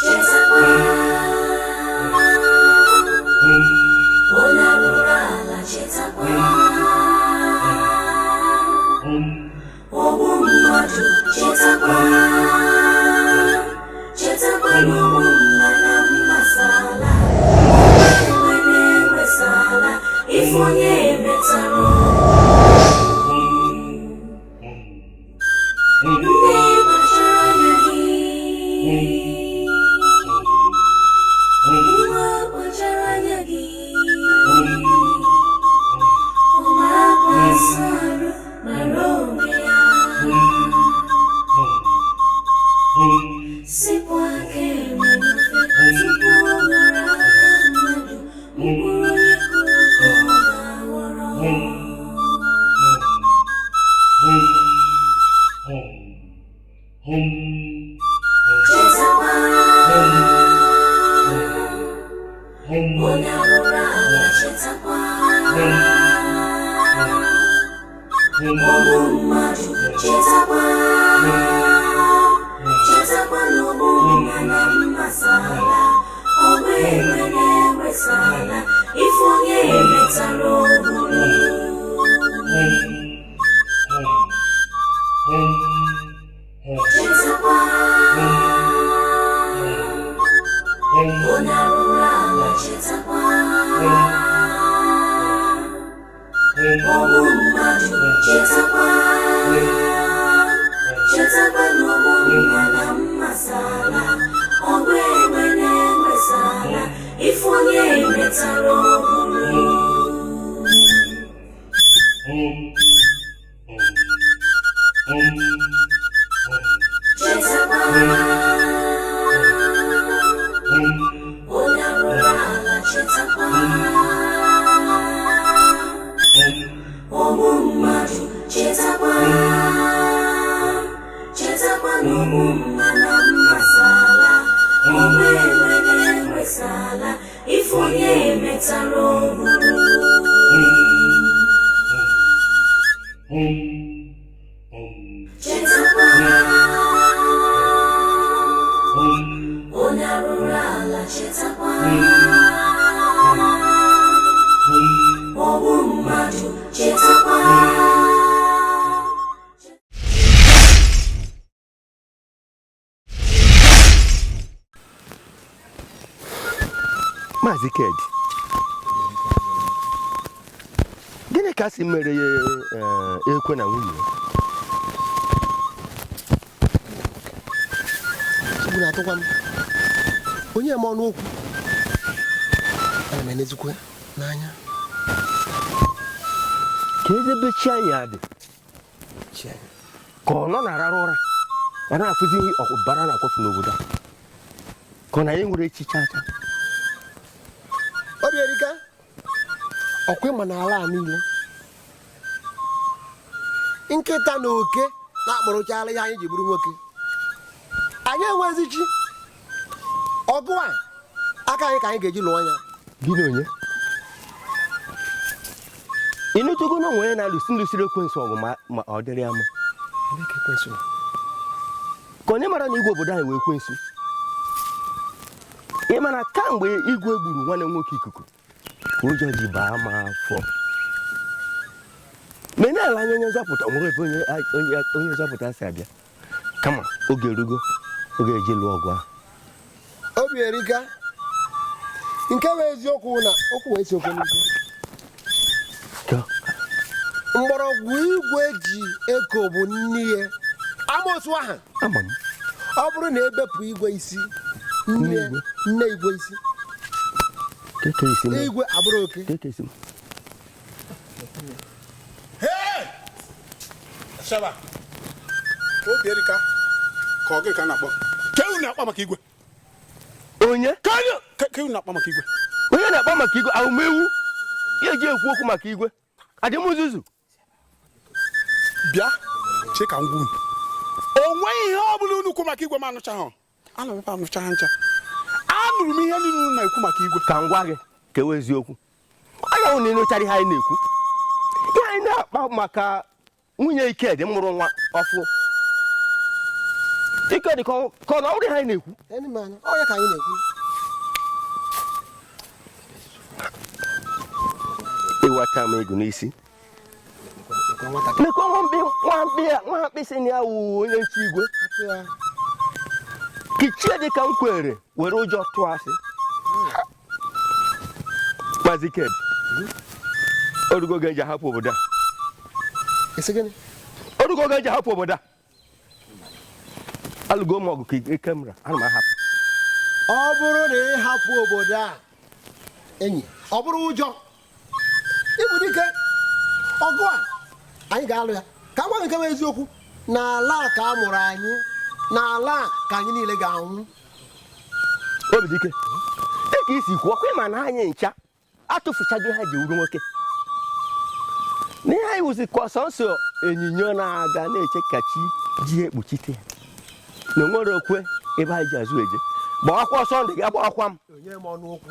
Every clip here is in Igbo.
Chetakwa onye arụrụ ala, chetakwa ogbu mmadụ, chetakwa, chetakwa na ogbu mma na mmasala enwe na-enwesala ife onye metara. Nne, kpachara anya gị. Nwa, kpachara anya gị. Ụmụaka arụ mara onwe ya, sipụ aka enwe n'ofe tupu ọ ghọrọ aka mmadụ. Mkpụrụ onye kụrụ ka ọ ga-aghọrọ. Chetakwa onye arụrụ ala, chetakwa ogbu mmadụ, chetakwa, chetakwa na ogbu mma na mmasala ọgba enwe na-enwesala ife onye metara oburu. Chetakwa onye arụrụ ala, chetakwa ogbu mmadụ, chetakwa, chetakwa na ogbu mma na mmasala ọgba enwe na-enwesala ife onye metara oburu. Chetakwa onye arụrụ ala, chetakwa ogbu mmadụ, chetakwa, chetakwa na ogbu mma na mmasala ọgba enwe na-enwesala ife onye metara oburu. Chetakwa onye arụrụ ala, chetakwa ogbu mmadụ, chetakwa. Maazị Kedi, gịnị ka si mere ya ekwe na nwunye ya? Nsogbu na-atụkwa m onye ma ọnụ okwu ana m enezikwa n'anya. Ka eze chi anyị adị. Chi anyị. Ka ọ nọ na-ararụ ụra, ọ na-afụzi ihe ọbara na-akwafu n'obodo a, ka ọ na ya nwere echiche acha. Obi erika ọkwa ịma n'ala a niile, nkịta na oke na-akpọrọchala ihe anyị ji bụrụ nwoke. Anyị enwezi chi ọgụ a aka anyị ka anyị ga-eji lụọ ya. Gịnị? Onye ịnụtụgo na onwe ya na-alụsi ndụsiri ekwensu ọgụ ma ọ dịrị ya mma? Ebee ka ekwensu nọ? Ka onye mara na igwe obodo anyị wee ekwensu. Ị mara kamgbe igwe gburu nwanne m nwoke Ikuku ka ụjọ ji baa m afọ, ma ị na-ele anya onye nzọpụta nwere ebe onye nzọpụta si abịa, kama oge erugo oge eji lụọ ọgụ ahụ. Obi erika, nke bụ eziokwu na okwu wee si okwu n'ike. Mgbọrọgwụ igwe ji eko bụ nne ya amosu ahụ. Ama m. Ọ bụrụ na ebepụ igwe isi nne igwe. Nne igwe isi. Keke isi m. Igwe abụrụ oke. Keke isi m. Hey! Shaba! Obi erika ka ọ gị ka a na-akpọ. Ke unu na-akpọ maka igwe? Onye? Ke unu na-akpọ maka igwe? Onye na-akpọ maka igwe ahụmewu ya eji ekwu okwu maka igwe adị m nzuzu. Bịa, chee ka m gwa unu. O nweghị ihe ọ bụla unu kwu maka igwe m anụchaghị. Ana m ebe anụcha ha ncha. Anụrụ m ihe niile unu na-ekwu maka igwe. Ka m gwa gị kewa eziokwu. Anya na ịnụchara ihe anyị na-ekwu. Ihe anyị na-akpa maka nwunye Ikedị mụrụ nwa ọfụ. Ikedị ka ọ na ọ bụrụ ihe anyị na-ekwu. Ọ ya ka anyị na-ekwu. Ịwata m ego n'isi. Nekwa nwa mkpi sị na ya wụ onye nche igwe. Kichie dị ka m kwere were ụjọ tụọ asị. Maazị Ikedị, orugo oge eji ahapụ obodo a. Orugo oge eji ahapụ obodo a. Alụgo m ọgụ ka ike m ra, ana m ahapụ. Ọ bụrụ na ị hapụ obodo a, enyi, ọ bụrụ ụjọ, ịbụ dike, ọgụ a anyị ga-alụ ya. Ka gwa gị nke bụ eziokwu, n'ala a ka a mụrụ anyị, n'ala a ka anyị niile ga-anwụ. Obidike, dịka isi kwuo, kwa ịma na anyị ncha atụfuchaghị ha ji wuru nwoke. N'ihe anyị wụzi ka ọsọ nsọ ịnyịnya na-aga na-eche ka chi ji ekpuchite ya. Na onwere okwe ebe anyị ji azụ eje. Gbawakwa ọsọ ndụ gị, agbawakwa m. Onye m ọnụ okwu.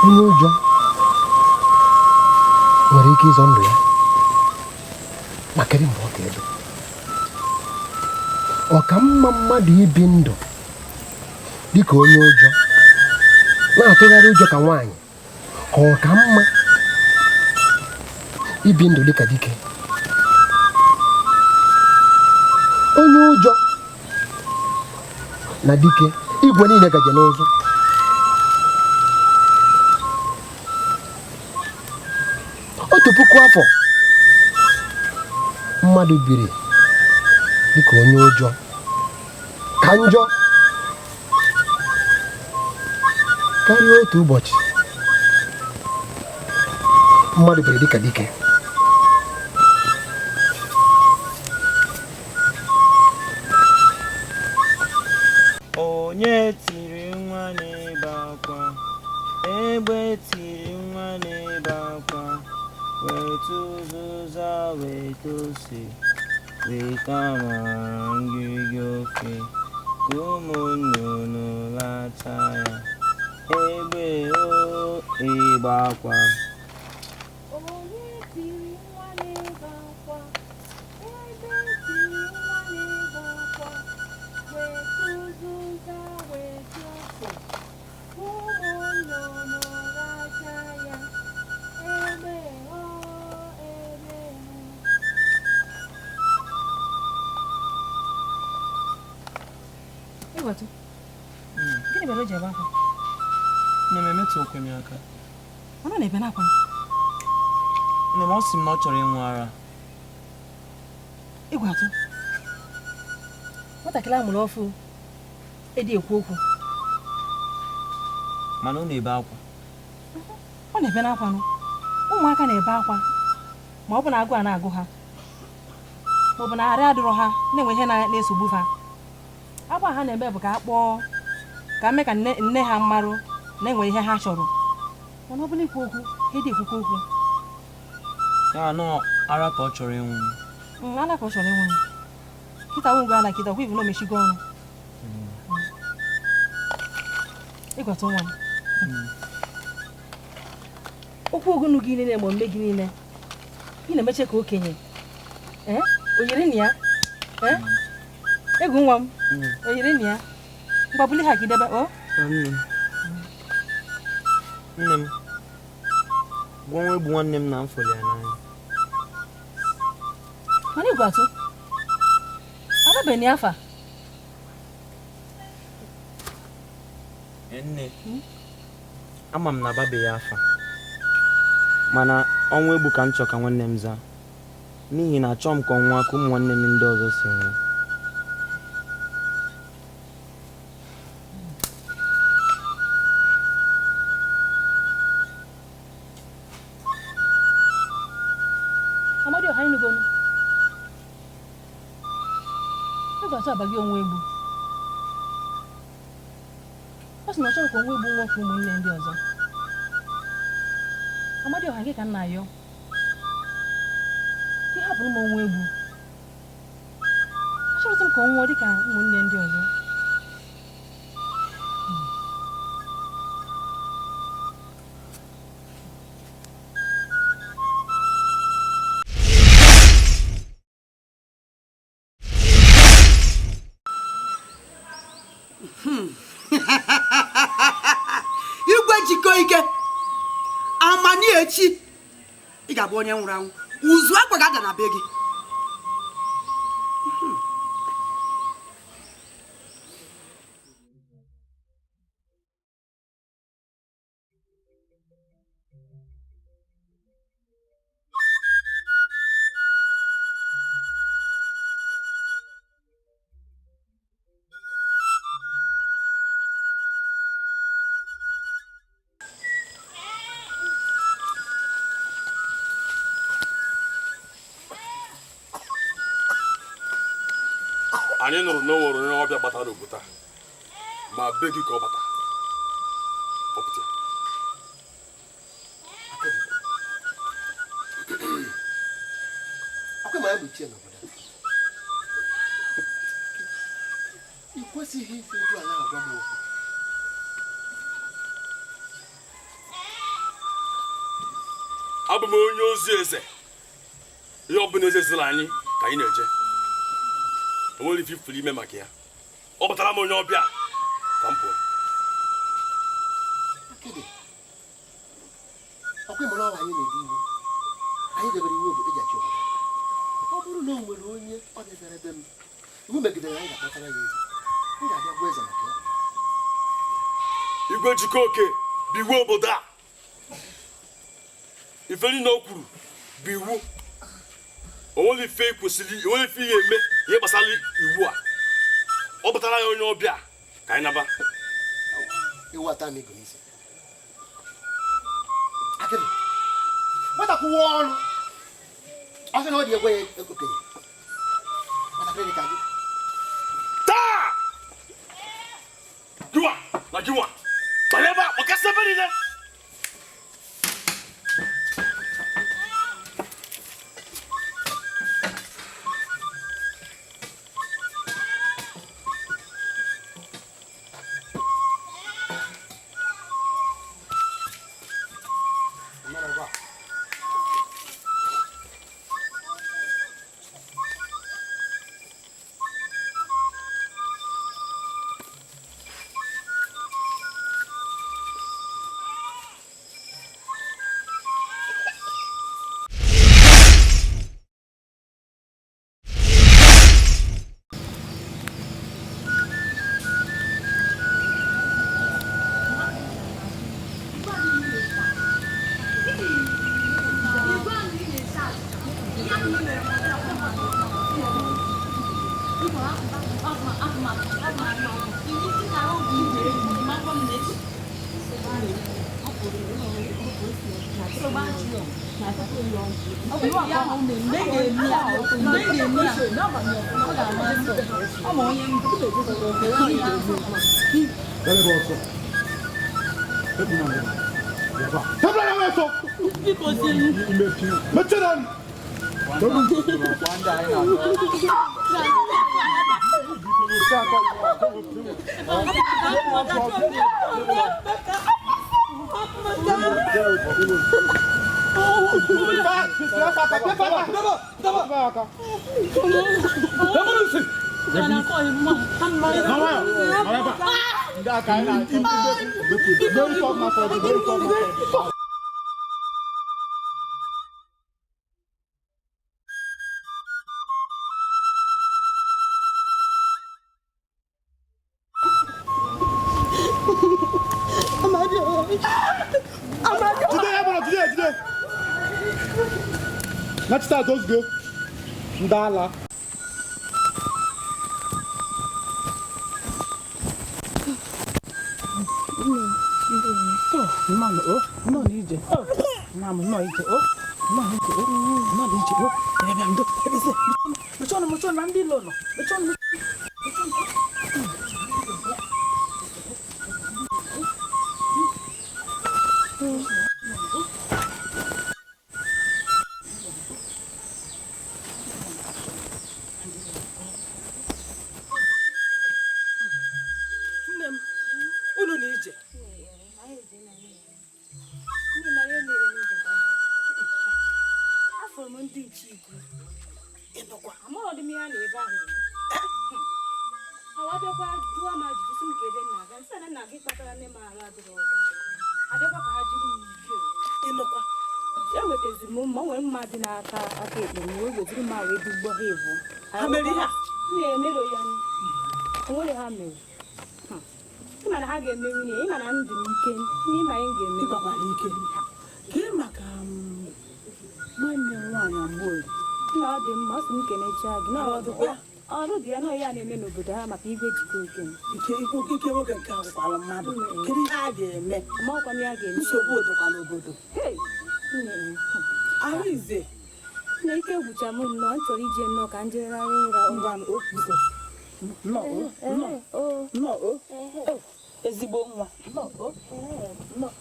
Onye ụjọ nwere ike ịzọ ndụ ya, ma kedu mgbe ọ ga-ebe? Ọ ka mma mmadụ ibi ndụ dịka onye ụjọ na-atụgharị ụjọ ka nwaanyị, ka ọ ka mma ibi ndụ dịka dike. Onye ụjọ na dike igwe niile gaje n'ụzọ. Otu puku afọ mmadụ biri dịka onye ụjọ ka njọ karịa otu ụbọchị mmadụ biri dịka dike. Onye tiri nwa n'ebe akwa, egbe tiri nwa n'ebe akwa, weta ụzụza weta ose, weta amara ngịrịgị ofe, ka ụmụ nnụnụ lata ya, egbe o egbe akwa. Onye tiri nwa n'ebe akwa, egbe tiri nwa n'ebe akwa, weta ụzụza weta ose, ụmụ nnụnụ lata ya, egbe o egbe o. Ịghọtụ, gịnị mere o ji ebe akwa? Nne m emetụ okwe m aka. Ọ nọ na-ebe n'akwa. Nne m ọ sị m na ọ chọrọ ịṅụ ara. Ịgwatụ, nwatakịrị a mụrụ ọfụ edi ekwu okwu. Mana ọ na-ebe akwa. Ọ na-ebe n'akwa nụ. Ụmụaka na-ebe akwa ma ọ bụ na agụụ a na-agụ ha, ma ọ bụ na arị adịrọ ha na-enwe ihe na-esogbu ha. Akwa ha na-eme bụ ka a kpọọ, ka mee ka nne ha marụ na-enwe ihe ha chọrọ. Mana ọ bụrụ ikwu okwu, ha edi ekwukwa okwu. Ya nọ ara ka ọ chọrọ ịnwụ. Ara ka ọ chọrọ ịnwụ. Kịta nwụgo ala kịta ọkwa ibu na omechigo ọrụ. Ịgwatụ nwa m. Okwu ogunu gị niile ma omume gị niile ị na-emeche ka okenye. Ee, o yiri na ya? Ee, egwu nwa m, o yiri na ya? Mgbabuli ha ka idebe o. Nne m, gwa nwa egbu nwanne m na m fụrụ ya n'anya. Mana ịgwatụ ababeghị afa. Nne, ama m na ababeghị afa, mana ọnwa egbu ka m chọ ka nwanne m zaa, n'ihi na achọọ m ka ọ nwụọ ka ụmụ nwanne m ndị ọzọ si nwụọ. Amadioha ịnụgonu ịgwatụ abaghị onwe egbu. Ọ sị na ọ chọrọ ka onwe egbu nwa ka ụmụnne ndị ọzọ. Amadioha gị ka m na-ayọ ka ị hapụrụ m onwe egbu. Achọrọsị m ka ọ nwụọ dịka ụmụnne ndị ọzọ. Igwe jikọ ike amani echi ị ga-abụ onye nwụrụ anwụ, ụzụ akwa ga-ada na be gị. Anyị nụrụ na o nwere onye ọbịa batara obodo a, ma be gị ka ọ bata. Ọ pụta. Akwa ma ya bụ ichie n'obodo a. Ị kwesịghị isi otu a na-agwa m okwu. Abụ m onye ozi eze. Ihe ọ bụla eze ziri anyị ka anyị na-eje. O nwere ife ifuru ime maka ya. Ọ batara m onye ọbịa ka m pụọ. Akịdị, ọkwa ịmụrụ ọrụ anyị na-ede iwu. Anyị debere iwu obodo eji achị obodo. Ọ bụrụ na o nwere onye ọ bịara be m, iwu megidere anyị ga-akpọtara ya eze. M ga-abịa gwa eze maka ya. Igwe Jikọoke bụ iwu obodo a. Ife niile o kwuru bụ iwu. O nwere ife kwesịrị, o nwere ife ihe eme ihe gbasara iwu a. Ọ batara ya onye ọbịa ka anyị naba. Iwu ata m ego n'isi. Akịdị, nwata kwụwa ọnụ. Ọ sị na ọ dị egwe ya okenye. Nwatakịrị dị ka gị. Taa! Gịnwa na gịnwa banye ebe a kpọkasị ebe niile. Let's go. Ndala. N'obodo ha maka igwe jikọ oke ike nwoke nke agwụkwala mmadụ kedu ihe a ga-eme nsogbu dịkwa n'obodo ahụize na ike gwụcha m nnọọ m chọrọ ije nnọọ ka m jegharị ụra ngwa nnọọ ezigbo nwa nnọọ nnọọ.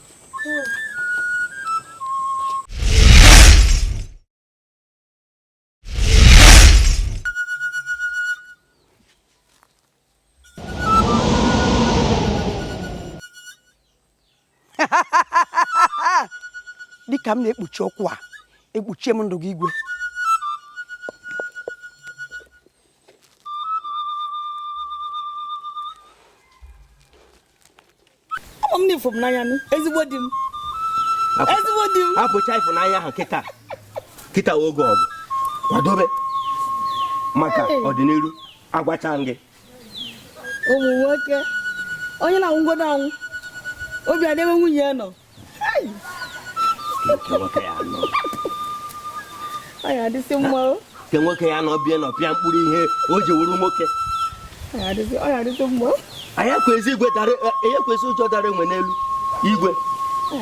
Dịka m na-ekpuchi okwu a ekpuchie m ndụ gị igwe. Ama m na ifo m n'anya nụ ezigbo di m. Ezigbo di m. Hapụcha ịfụnanya ahụ kịta. Kịta oge ọgụ. Kwadobe maka ọdịnihu agwacha m gị. Ụmụ nwoke onye na-anwụgodo anwụ obi adịbe nwunye ya nọ. Nke nwoke ya nọ bie nọ pịa mkpụrụ ihe o ji wuru nwoke. Anyị ekwesị igwe dara ekwesị ụjọ dara enwe n'elu igwe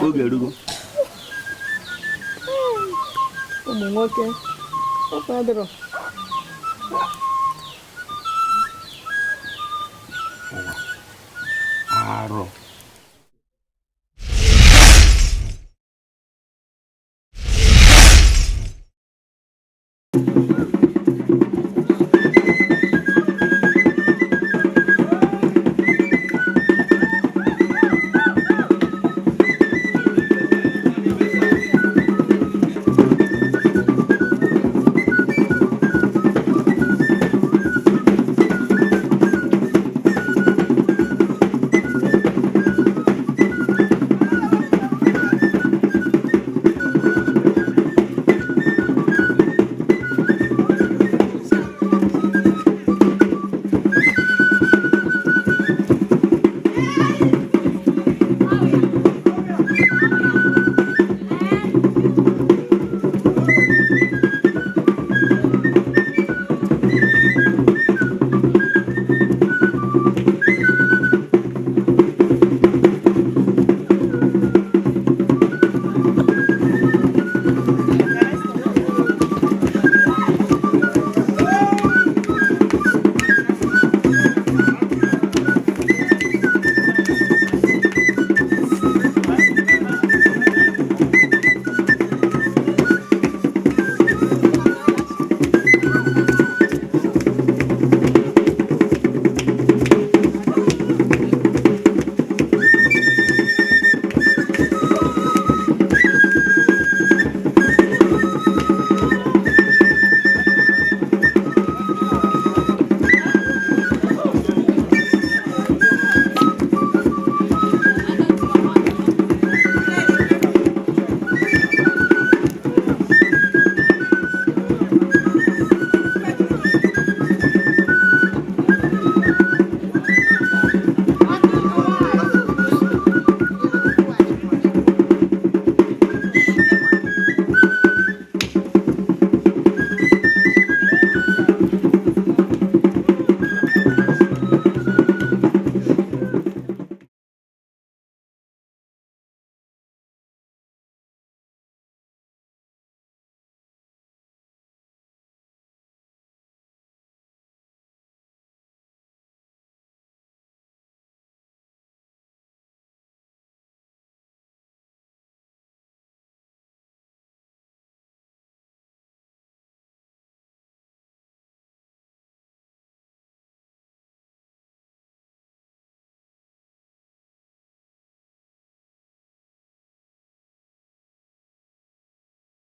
oge erugo. Ụmụ nwoke ọ kwadoro. Arụ.